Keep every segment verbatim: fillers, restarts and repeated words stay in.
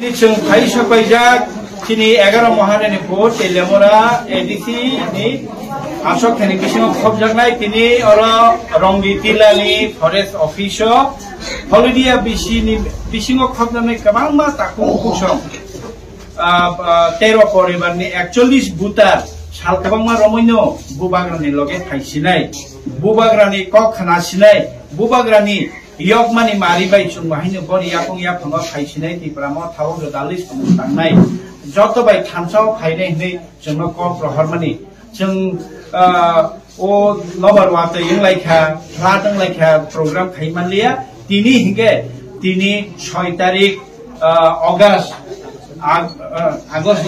Chwng phai sapaijak chini egaroh Maharani Pur Teliamura A D C ni aswk thani bisingo khopjaknai tini oro Rongdi Tilani Forest Office o Holidia bisi ni bisingo khopjaknai kwbangma takhuk kusong, ah, ah, tero poribar ni ekchollis butar sal kwbangma romwi no Bubagrani loge phaisinai, Bubagrani kok khna sinai, Bubagrani yokmani mari bai chwng bo haino bori yakung yaphango phaisinai Tipra Motha o gwdalwi samung tangnai joto bai thansa o phainai hinwi chwngno kok rohormani. Chwng, ah, o nobar watwi wnglaikha, flat wnglaikha, program khai manliya. Tini hinkhe tini soi tarik, ah, August, Ag-, ah, August,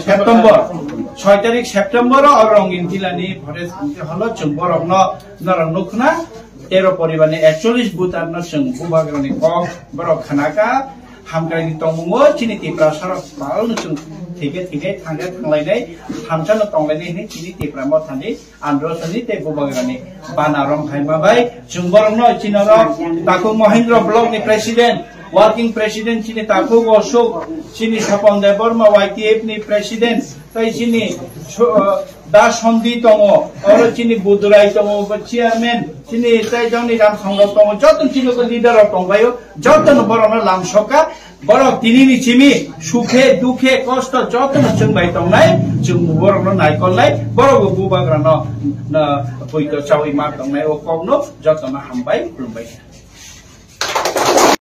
September, soi tarik September o Rongdi Tilani Forest Committee holo chwng borokno norok nukhna tero poribarni ekchollis butarno chwng Bubagrani kok borok khnaka, hamkraini tongmungo chini Tiprasarok palno chwng thike thike thangkhe thanglainai, thamsano tonglainai hinwi chini Tipra Mothani Androsani tei Bubagrani bana romkhaima bai chwng borokno chini oro takhuk Mohindra Block ni President, Working President chini takhuk Ashok, chini Sapon Debbarma Y T F ni President, tei chini so-, uh, Da Sondi tongo, oro chini Budurai tongo, bo chairman, chini tei joni Ram Songho tongo, joto chini ko leader rok tongbaio, joto no borok no lamsoka, borok tini ni simi sukhe, dukhe, kosto joto no chwng bai tongnai, chwng borok no naikolnai, borok bo Bubagra no, no, poito chawi ma tongnai, o kok no joto no hambai, khulumbai.